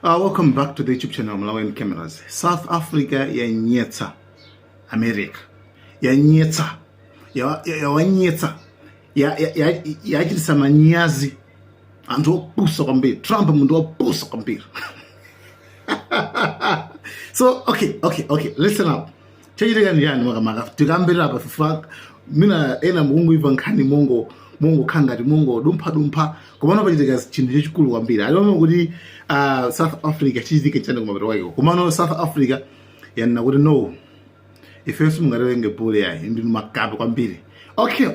Welcome back to the YouTube channel Malawian Cameras. South Africa yanyetsa America. Yanyetsa. Yawanyetsa. Yachitisa manyazi. Anthu opusa kwambiri. Trump munthu wopusa kwambiri. So, okay. Listen up. Chachitika ndi chani makamaka? Tikambirira apa fifa mina ena mukungoimva nkhani mongo mongokhala ngati mongodumphadumpha, komano pachitika chinthu chachikulu kwambiri. I don't know kuti South Africa chichitike chani kumapeto kwakeko, komano South Africa yanena kuti no, ifenso simungatilenge bully yayi, ndinu makape kwambiri. Okay,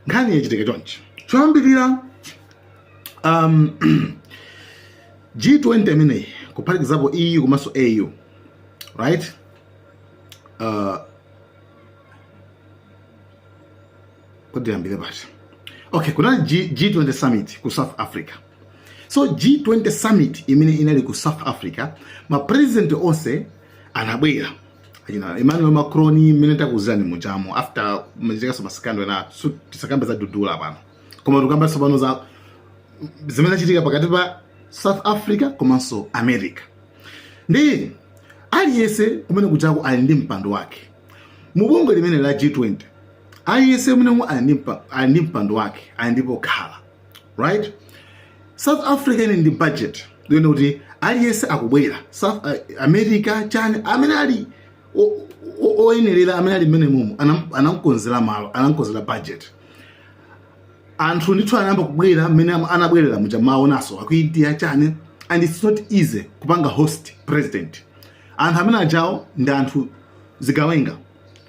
nkhani yachitika chonchi. Choyambirira, G20 imeneyi, kuphatikizapo EU komanso AU, right? Kodi yambire pati? Okay, kunali G20 summit ku South Africa. So G20 summit imene inali ku South Africa, ma president onse anabwera, achina Emmanuel Macron, imene takuuzani mujamo after machitikaso ma scandal ena. So tisakambe za Dudula pano, koma tikamba tsopano za zimene zachitika pakati pa South Africa komanso America. Ndi aliyense kumene kujako ali ndi mpando wake mu bungwe limene la G20. Aliyense kumeneko ali ndi mpando wake, ali ndi pokhala, right? South Africa ili ndi budget yone kuti aliyense akubwera, South America chani, amene ali oyenerera, amene ali mmene mumu, anamkonzera malo, anamkonzera budget. Anthu ndithu anayamba kubwera mmene anabwerera muja, maonaso akuindia chani. And it's not easy kupanga host president. Anthu amene ajawo ndi anthu zigawenga,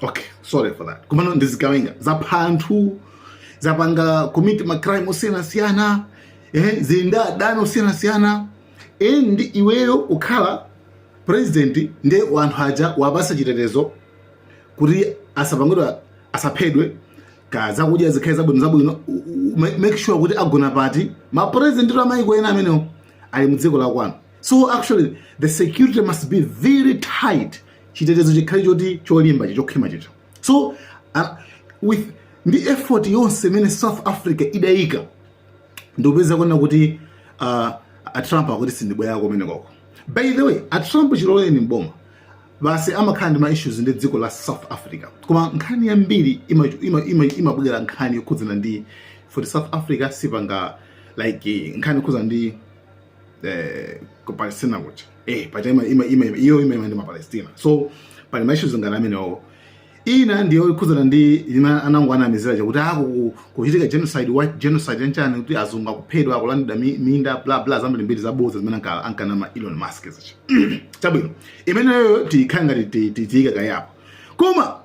okay, sorry for that, komano ndi zigawenga, zapha anthu, zapanga commit ma crime osiyanasiyana, zili ndi adani osiyanasiyana. Ndi iweyo kukhala president, ndi anthu aja wapasa chitetezo kuti asapangidwe, asaphedwe, ka zakudya zikhale zabwino zabwino, make sure kuti agona pati. Ma president a maiko ena amenewo ali mudziko la kwanu, so actually the security must be very tight, chitetezo chikhale choti cholimba, chokhwima chicho. So with ndi effort yonse imene South Africa idayika, ndikupeza kuona kuti a Trump akuti sindibwera kumene koko. By the way, a Trump chiloleni mboma basi amakhala ndi ma issues ndi dziko la South Africa, koma nkhani yambiri imabwera nkhani yokhudzana ndi for South Africa sipanga like nkhani yokhudzana ndi ku Palestina kuja, paja ima ima ima iyo ima ndi ma Palestina. So pali ma issues ngati amenewo. Ina ndiyo ikhudzana ndi imene anango anamizira chakuti aku kuchitika genocide, white genocide yanchani, kuti azungu akuphedwa, akulandidwa minda, bla bla, zambirimbiri zabodza zimene ankanama Elon Musk zicha. Chabwino, imeneyo tiyikhale ngati tiyike kayapo. Koma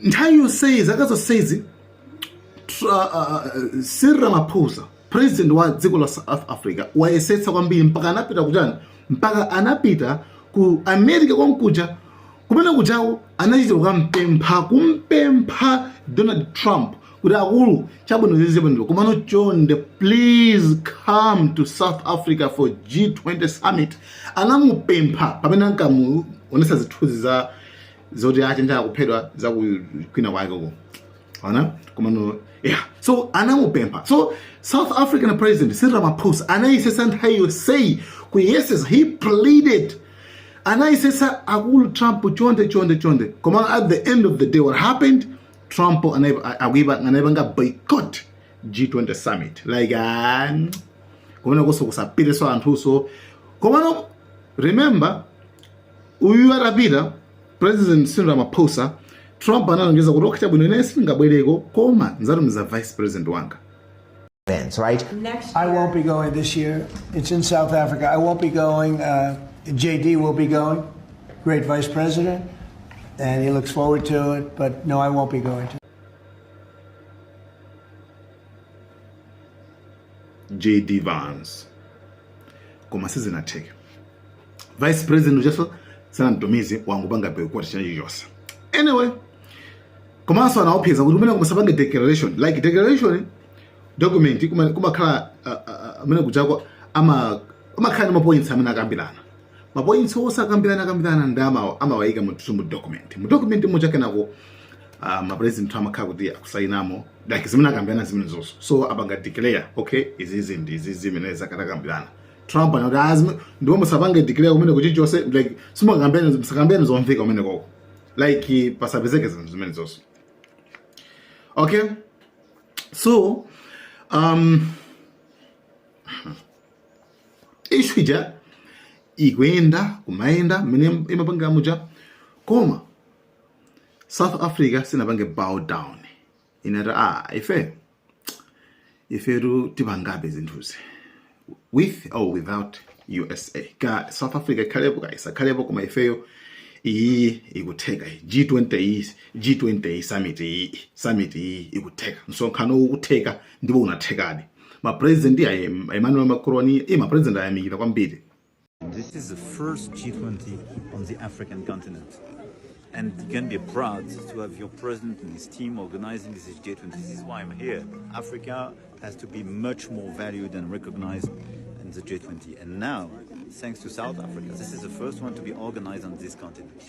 nthawi yonseyi, zaka zonsezi, Cyril Ramaphosa, president wa dziko la South Africa, wayesetsa kwambiri mpaka anapita kuchani, mpaka anapita ku America konkuja. Kumene kujawo anachita kukampempha, kumpempha Donald Trump kuti akulu, chabwino zizibwino, komano chonde, please come to South Africa for G20 summit. Anamupempha pamene ankamuonesa zithunzi za zoti achenja akuphedwa za kwina kwake uko ana, komano yeah, so anamupempha. So South African President Cyril Ramaphosa anayesesa nthawi yonseyi kuyesesa, he pleaded, anayesesa, akulu Trump, chonde chonde chonde. Komano at the end of the day, what happened? Trump anayipanga boycott G20 summit, like kumene koso kusapiteso anthuso. Komano remember, uyu atapita President Cyril Ramaphosa, Trump analonjeza kuti okay, chabwino, ine sindingabwereko, koma nzatumiza vice president wanga. Events, right? Next I year. Won't be going this year. It's in South Africa. I won't be going. JD will be going, great vice president, and he looks forward to it. But no, I won't be going to. JD Vance, koma sizinatheke. Vice president ujaso sanamtumize, wangopanga boycott china chilichonse. Anyway, komanso anaopseza kuti kumene kumasapange declaration, like declaration document kumakhala amene kujako amakhala ndi mapoints amene akambirana, mapoints onse akambirana akambirana ndi amawayika mu document muja. Kenako Mapresident amakhala kuti akusayinamo like zimene akambirana zimene zonso, so apanga declare, okay, izizi ndi izizi zimene zakambirana. Trump anati, "Ah, ndipo musapange declare kumene kuchichonse, like simakambirana, musakambirane zomveka kumene koko, like pasapezeke zinthu zimene zonso." Okay, so issue ija ikuyenda kumayenda mmene imapangira muja, koma South Africa sinapange bow down. Inati, "Ah, ifetu tipangabe zinthuzi with or without USA. Ka South Africa ikhalepo ka isakhalepo, koma ifeyo iyi ikutheka iyi. G20 iyi, G20 iyi, summit iyi, summit iyi ikutheka, msonkhano ukutheka." Ndipo unathekadi. Mapresident a Emmanuel Macron, i mapresident ayamikira kwambiri. This is the first G20 on the African continent. And you can be proud to have your president and his team organizing this G20. This is why I'm here. Africa has to be much more valued and recognized in the G20. And now, thanks to South Africa, this is the first one to be organized on this continent.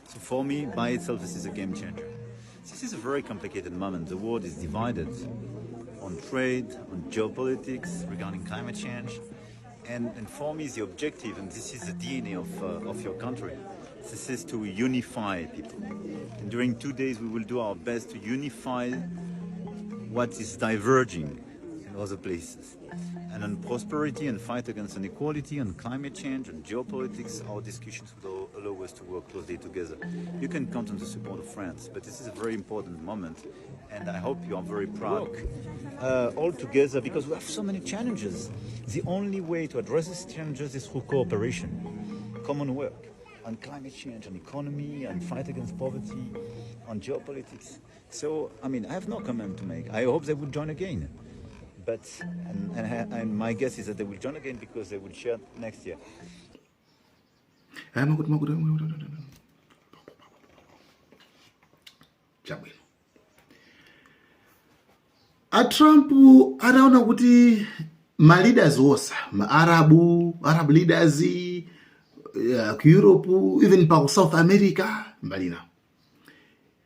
So for me, by itself, this is a game changer. This is a very complicated moment. The world is divided on trade, on geopolitics, regarding climate change. And for me, the objective, and this is the DNA of your country, this is to unify people. And during 2 days, we will do our best to unify what is diverging in other places. And on prosperity and fight against inequality, and climate change and geopolitics, our discussions will allow us to work closely together. You can count on the support of France, but this is a very important moment, and I hope you are very proud. All together, because we have so many challenges. The only way to address these challenges is through cooperation, common work on climate change, on economy, on fight against poverty, on geopolitics. So, I mean, I have no comment to make. I hope they will join again. But, and my guess is that they will join again because they will share next year. Aya, makuti makuti makuti. Chabwino, a Trump ataona kuti ma leaders onse, ma Arab leaders, ku Europe, even pa ku South America, mbali ina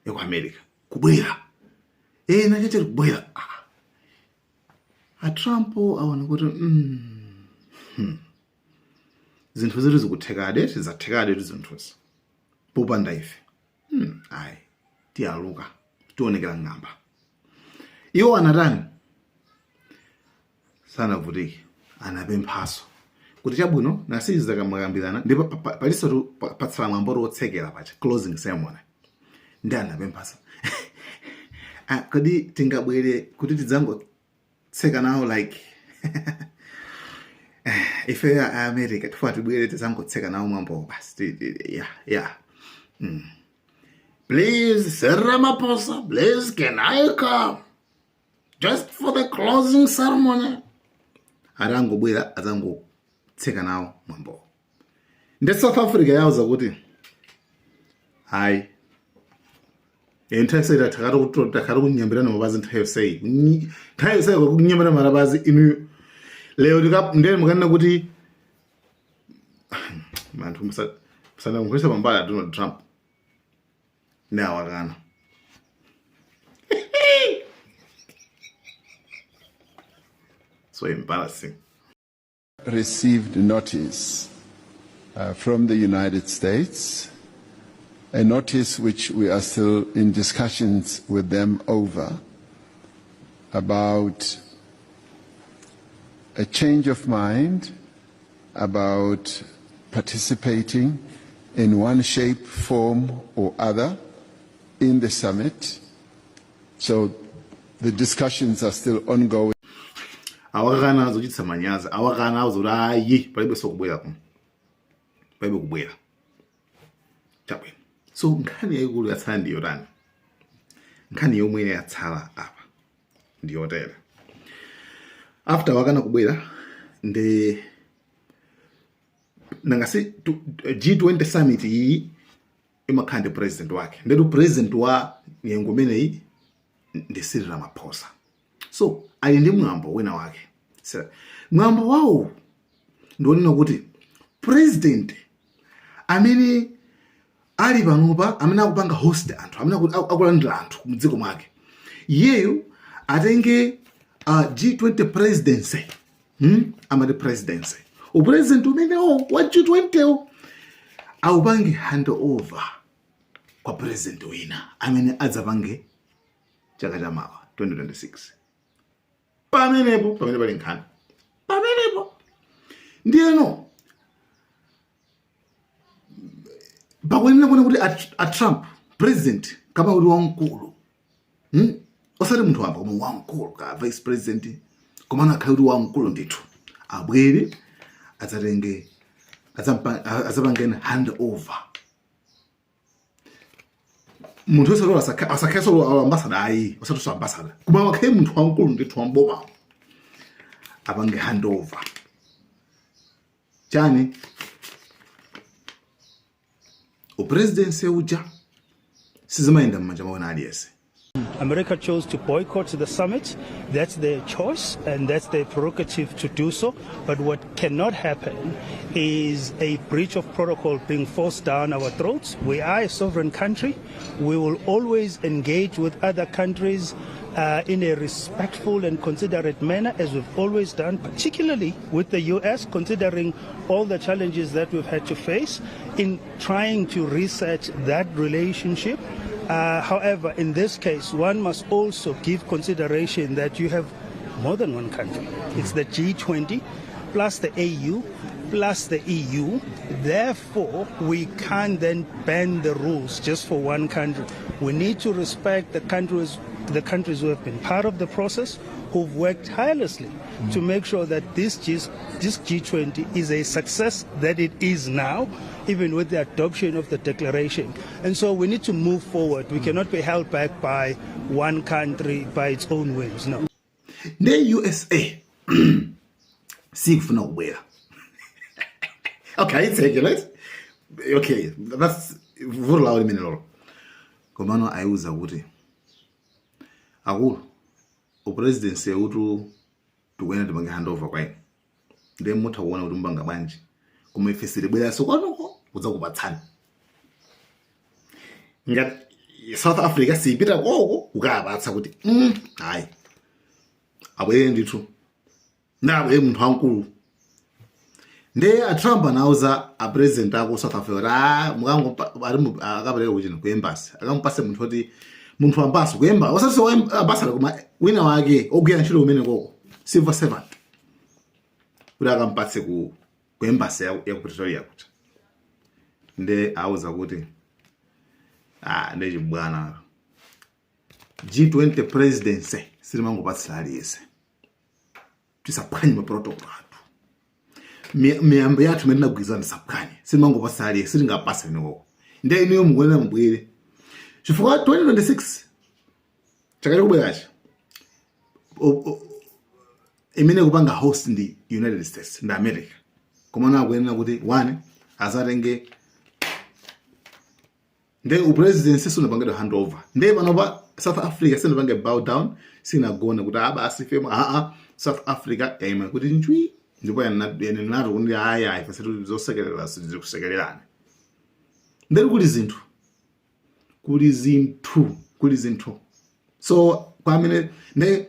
yaku America kubwera ena chacheri kubwera, ah, a Trump aona kuti zinthu ziri zikuthekade, tizathekade zinthuzi popanda ife. Ayi, tiyaluka, tionekera ng'amba. Iwo anatani? Sanavutike, anapemphaso kuti chabwino, nasiza kamakambirana, ndipo paliso patsala mwambo wotsekera pacha, closing ceremony, ndi anapemphaso, "Ah, kodi tingabwere kuti tidzangotseka nawo, like ife a America tifuna tibwere tidzangotseka nawo mwambo basi, yeah. Please, Sir Ramaphosa, please, can I come just for the closing ceremony?" Atangobwera adzangotseka nawo mwambo. Ndi South Africa yauza kuti hayi, nthawi yonseyi takati kunyambirana mapazi, nthawi yonseyi, nthawi yonseyi kunyambirana mapazi inu, lero ndene mukanena kuti anthu musanamugwisa pambali Donald Trump ndi awakana. So embarrassing. Received notice from the United States, a notice which we are still in discussions with them over, about a change of mind about participating in one shape, form, or other in the summit. So the discussions are still ongoing. Awakana, zochititsa manyazi. Awakana, auza kuti ayi, palibe sokubwera kuno, palibe kubwera. Chabwino, so nkhani yayikulu yatsala ndi yotani? Nkhani yomwe yatsala apa ndi yotere: after wakana kubwera, ndi nangasi G20 summit iyi imakhala ndi president wake, ndetu president wa nyengo imeneyi ndi Cyril Ramaphosa. So ali ndi mwambo wina wake. Mwambo wawo ndionena kuti president amene Ali panopa amene akupanga host anthu, amene akulandira anthu mdziko mwake, iyeyo atenge G20 presidency, Amati presidency, upresident umenewo wa G20 wo aupange hand over kwa president wina amene adzapange chaka chamawa, 2026. Pamenepo pamene pali nkhani pamenepo. Ndiyeno pakuyenera kuona kuti a Trump, president kama kuti wamkulu, Osati munthu wamba, koma wamkulu, ka vice president, koma akhale kuti wamkulu ndithu, abwere adzatenge, adzapange hand over. Munthu wese asakhalenso ambassador, ayi, osatinso ambassador, koma akhale munthu wamkulu ndithu wamboma, apange hand over chani, upresidency uja. Sizimayenda m'manja mwa wina aliyense. America chose to boycott the summit. That's their choice and that's their prerogative to do so. But what cannot happen is a breach of protocol being forced down our throats. We are a sovereign country. We will always engage with other countries in a respectful and considerate manner, as we've always done, particularly with the US, considering all the challenges that we've had to face in trying to reset that relationship. However, in this case, one must also give consideration that you have more than one country. It's the G20 plus the AU plus the EU. Therefore, we can't then bend the rules just for one country. We need to respect the countries who have been part of the process, who've worked tirelessly to make sure that this G20 is a success that it is now, even with the adoption of the declaration. And so we need to move forward. We cannot be held back by one country by its own whims. No. Nde USA sikufuna kubwera. Okay, ayitseke, right? Okay, that's vuto lawo limene lolo. Komano ayiuza kuti, akulu, upresidency utu tikuyenera tipange handover kwa inu, ndiye mutha kuona kuti mupanga bwanji, koma ife sitibweranso kwanuko kudzakupatsani. Ngati South Africa siyipita koko kukapatsa kuti hayi, abwere ndithu, ndabwere munthu wamkulu. Nde a Trump anauza a president aku South Africa kuti, ah, akapereka kuchino ku embassy, akamupase munthu oti munthu wambaso ku embassy, osati so ambassador, koma wina wake ogwira ntchito kumene koko, civil servant, kuti akampatse ku embassy ya ku Pretoria kuti. Nde auza kuti, ah, nde chibwana, G20 presidency silimangopatsira aliyense. Tisaphwanye maprotocol athu, miyambo yathu imene tinagwirizana tisaphwanye. Silimangopatsa aliyense, silingapase kumenekoko. Nde inuyo mukuyenera mubwere, chifukwa 2026, chaka chikubwerachi, imene kupanga host ndi United States, ndi America. Komano akuyenera kuti one azatenge nde upresidency sunapangidwe handover. Nde panopa South Africa sinapange bow down, sinagona kuti ah, basi femo, aa. South Africa yayima kuti njwi, ndipo yanenatu kuti ayi, ayi, ife zosekerera sizikusekererani. Ndeti kuli zinthu, kuli zinthu, kuli zinthu. So kwa amene nde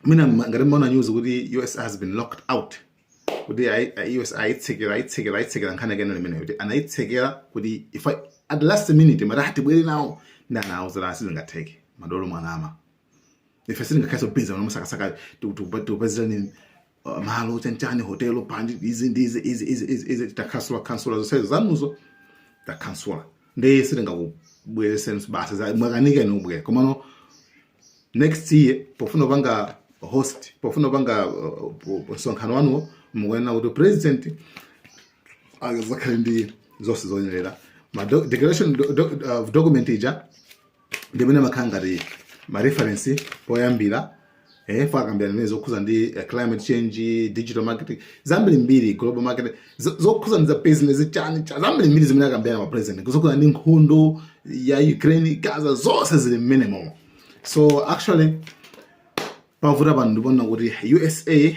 mina ngati mmaona news kuti US has been locked out, kuti US ayitsekera, ayitsekera, ayitsekera, nkhani yake inali imeneyo, kuti anayitsekera kuti if at the last minute mati tibwere nawo, ndi anawuzira sizingatheke, madolo mwanama, ife sitingakhalenso busy pano musakasaka tikupezerani malo chanchani, hotelo pandi, izi ndi izi, izi, izi, izi, izi, takhansula, khansula zonsezo zanuzo, takhansula. Ndi sitingakubwereseni basi, mwakanika inu kubwera. Komano next year pofuna kupanga host, pofuna kupanga msonkhano wanuwo, mukuyenera kuti president azakhale ndi zonse zoyenerera. Ma declaration of document ija ndimene makhala ngati ma reference poyambira, fa akambirana zimene zokhuza ndi climate change, digital marketing, zambirimbiri, global marketing, zokhuza ndi za business, chani cha zambirimbiri zimene akambirana ma president, zokhuza ndi nkhondo ya Ukraine, Gaza, zonse zili mmene momo. So actually pavuta pano ndipona kuti USA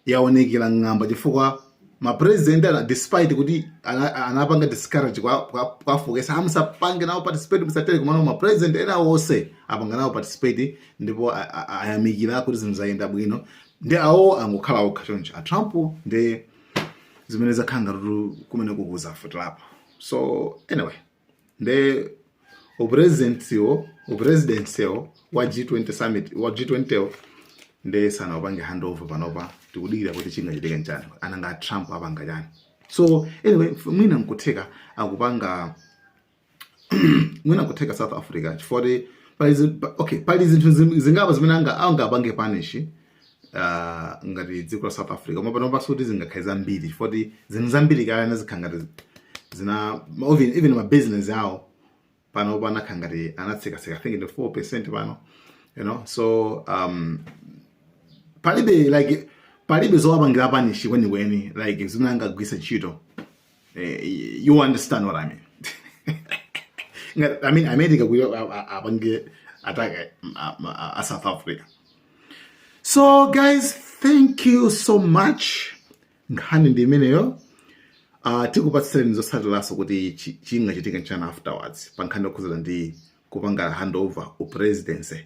yaonekera ng'amba chifukwa Ma president ana, despite kuti anapanga discourage kwafukesa, amusapange nawo participate, musatere, kumano ma president ena wonse apanga nawo participate ndipo ayamikira kuti zinthu zayenda bwino. Ndi awo angokhala okha choncho a Trump, ndi zimene zakhala ngati kumene kukuzafutirapo. So anyway, ndi upresidencywo wa G20 summit, wa G20 wo, ndi sanaupange handover. Panopa tikudikira kuti chingachitike nchani, ananga Trump apanga chani. So anyway, mwina nkutheka akupanga, mwina nkutheka South Africa, chifukwa okay, pali zinthu zingapo zimene angapange punish ngati dziko la South Africa, koma panopa suti zingakhale zambiri, chifukwa zinthu zambiri kale anazikhala ngati zina, even ma business awo pano panakhala ngati anatsekatseka, I think ndi 4% pano. So palibe, like, palibe zowapangira punish kwenikweni, like zimene angagwise ntchito. You understand what I mean? I mean, America kuti apange attack a South Africa. So guys, thank you so much. Nkhani ndi imeneyo. Tikupatsireni zotsatiraso kuti chingachitika nchani afterwards pa nkhani yokhuzana ndi kupanga handover upresidency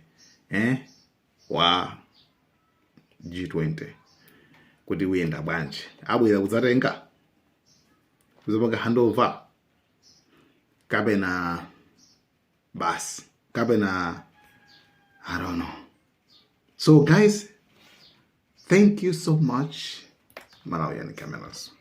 wa G20, kuti uyenda bwanji, abwera kudzatenga, kuzapanga handover, kapena basi, kapena I don't know. So guys, thank you so much. Malawian Cameras.